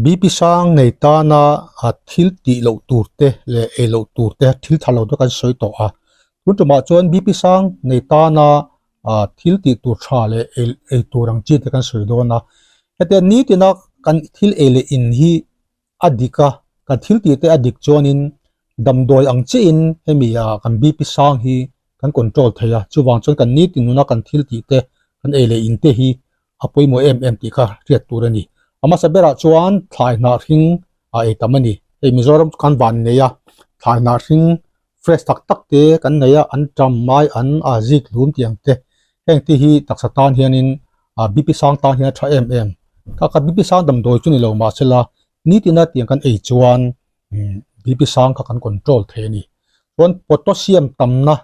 BP sang nei tana thil tih loh tur te leh ei loh tur te thil tha lo te kan sawi tawh a. Tun tumah chuan BP sang nei tana thil tih tur tha leh ei tur ang chi te kan sawi dawn a. Hetiang nitina kan thil ei leh in hi a dik a, kan thil tih te a dik chuanin damdawi ang chiahin hemi ah kan BP sang hi kan control thei a, chuvang chuan kan nitin nuna kan thil tih te kan ei leh in te hi a pawimawh em em tih kha hriat tur a ni. A hmasa berah chuan thlai hnah hring a ei tam a ni. Hei Mizoram chu kan van nei a, thlai hnah hring fresh tak tak te kan nei a, an tam mai an a zik hlum tih ang te. Heng te hi taksa tan hianin a BP sang tan hian a tha em em. Ka ka BP sang damdawi chu ni lo mahsela nitina tiang kan ei chuan BP sang kha kan control thei a ni. Chuan potassium tamna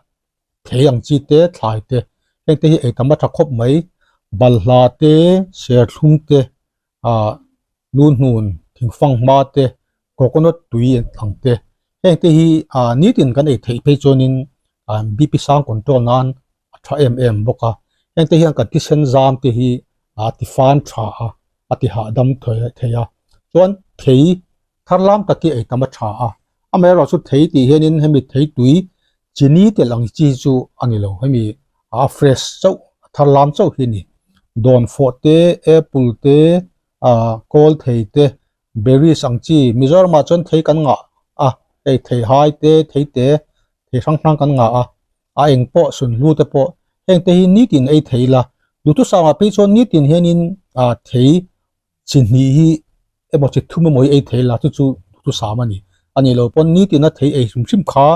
thei ang chi te thlai te heng te hi ei tam a tha khawp mai. Balhla te serthlum te ah Lunhnun, thingfang hma te, coconut tui ang te, heng te hi ah nitin kan ei theih phei chuanin ah BP sang control nan a tha em em bawk a, heng te hian kan thisen zam te hi a ti fan tha a, a ti hahdam thei a, chuan thei thar lam tak hi ei tam a tha a, amaherawhchu chu thei tih hianin hemi thei tui chini telh ang chi chu a ni lo, hemi a fresh chauh a thar lam chauh hi a ni, dawnfawh te apple te ah kawl thei te berries ang chi Mizoram ah chuan thei kan ngah a hei thei hai te thei te thei hrang hrang kan ngah a a eng pawh sunhlu te pawh heng te hi nitin ei thei ila duhthusam ah phei chuan nitin hianin ah thei chi hnih hi emaw chi thum emaw hi ei thei ila chu chu duhthusam a ni a nih loh pawn nitin a thei ei hrim hrim kha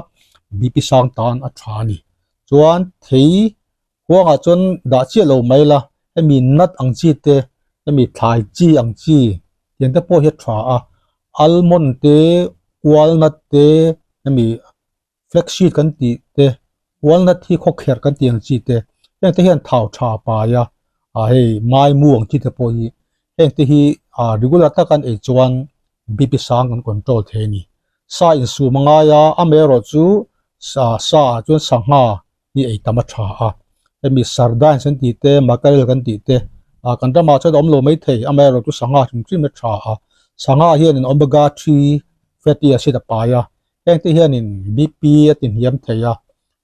BP sang tan a tha a ni chuan thei Huangah chuan dah chiah lo mai la, hemi nut ang chi te, hemi thlai chi ang chi tiang te pawh hi a tha a, almond te, walnut te, hemi flaxseed kan tih te, walnut hi khawkherh kan tih ang chi te, heng te hian thau tha pai a, ah hei maimu ang chi te pawh hi heng te hi ah regular taka an ei chuan BP sang kan control thei a ni. Sa insum a ngai a, amaherawhchu sa sa ah chuan sangha hi ei tam a tha a, hemi sardines kan tih te mackerel kan tih te ah kan ramah chuan a awm lo mai thei amaherawhchu sangha hrim hrim a tha a, sangha hianin omega three fatty acid a pai a, heng te hianin BP a ti hniam thei a,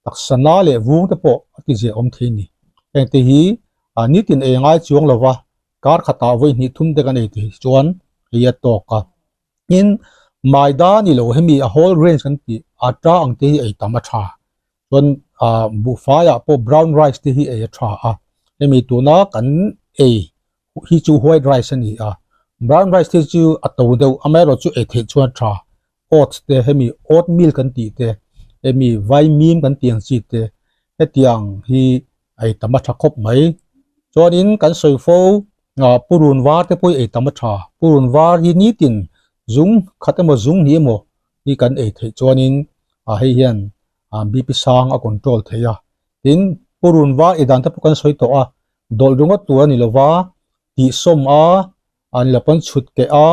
taksa na leh vung te pawh a ti ziah awm thei a ni, heng te hi ah nitin ei ngai chuang lova kar khatah vawi hnih thum te kan ei tih chuan ei a tawk a. Tin, maida ni lo hemi a whole grains kan tih atta ang te hi ei tam a tha. Chuan ah buhfaiah pawh brown rice te hi ei a tha a, hemi tuna kan ei hi chu white rice a ni a, brown rice te chu a to deuh amaherawhchu ei theih chuan a tha. Oats te hemi oatmeal kan tih te, hemi vaimim kan tih ang chi te hetiang hi ei tam a tha khawp mai. Chuanin kan sawi fo ah purun var te pawh hi ei tam a tha, purun var hi nitin zung khat emaw zung hnih emaw hi kan ei theih chuanin ah hei hian ah BP sang a control thei a. Tin, purun var ei dan te pawh kan sawi tawh a, dawlh ringawt tur a ni lova, tihsawm a, an la pawn chhut keh a,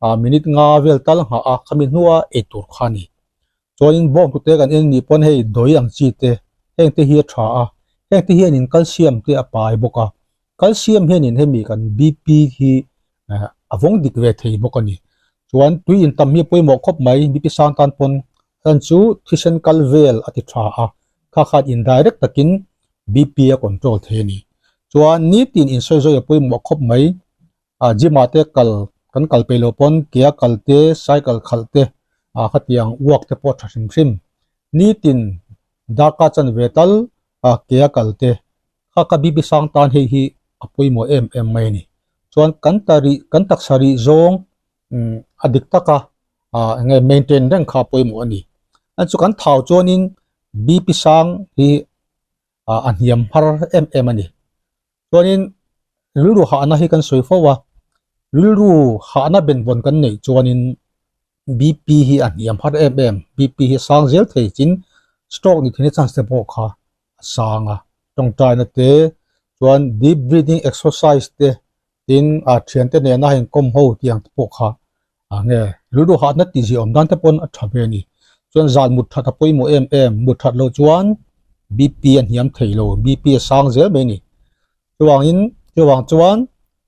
ah minute nga vel tal nghah a, khami hnua ei tur kha a ni. Chuanin bawng tute kan en nih pawn hei dawi ang chi te heng te hi a tha a, heng te hianin calcium te a pai bawk a, calcium hianin hemi kan BP hi a vawng dik ve thei bawk a ni. Chuan tui in tam hi a pawimawh khawp mai BP sang tan pawn hran chu thisen kal vel a ti tha a, kha khan indirect takin BP a control thei a ni. Chuan nitin insawizawi a pawimawh khawp mai. ah gym ah te kal kan kal peih loh pawn ke a kal te cycle khalh te ah khatiang walk te pawh a tha hrim hrim nitin darkar chanve tal ah ke a kal te kha ka BP sang tan hei hi a pawimawh em em mai a ni chuan kan ta rih kan taksa rih zawng umm a dik tak a ah eng nge maintain reng kha a pawimawh a ni a chu kan thau chuanin BP sang hi ah a hniam har em em a ni. Chuanin rilru hahna hi kan sawi fo a, rilru hahna benvawn kan neih chuanin BP hi a hniam har em em, BP hi a sang zel thei chin stroke ni theihna chance te pawh kha a sang a, tawngtaina te chuan deep breathing exercise te tin a thiante nena a inkawm ho tih ang te pawh kha a nge rilru hahna tih zia awm dan te pawn a tha ve a ni. Chuan zan mut that a pawimawh em em, mut that loh chuan BP a hniam thei lo, BP a sang zel mai a ni. Chuvangin chuvang chuan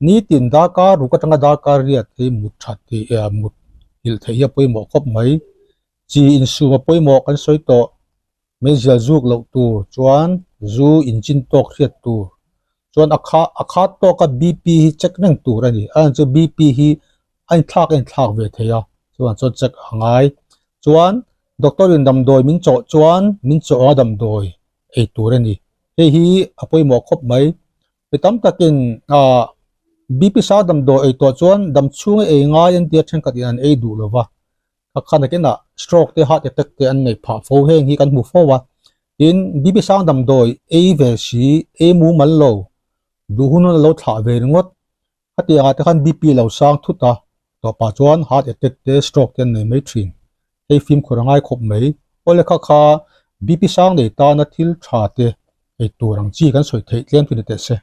Nitin darkar ruk atanga darkar riat hi mut that hi mut nghilh theih hi a pawimawh khawp mai. Chi insum a pawimawh kan sawi tawh. Meizial zuk loh tur chuan zu inchin tawk hriat tur chuan a kha a khat tawka BP hi check reng tur a ni. A chu BP hi a inthlak a inthlak ve thei a, chuan chuan check a ngai. Chuan doctor in damdawi min chawh chuan min chawh anga damdawi ei tur a ni. Hei hi a pawimawh khawp mai. Mi tam takin ah BP sang damdawi ei tawh chuan dam chhunga ei ngai an tia thenkhat in an ei duh lo va. Kha kha nakinah stroke te heart attack te an neih phah fo heng hi kan hmu fo a. Tin BP sang damdawi ei ve si ei mumal lo duh hun hun a lo thlah ve ringawt. Khatiang ah te khan BP lo sang thut a tawpah chuan heart attack te stroke te an nei mai thin. Hei fimkhur a ngai khawp mai. Awle kha kha BP sang nei tana thil tha te ei tur ang chi kan sawi theih tlem chu ni teh se.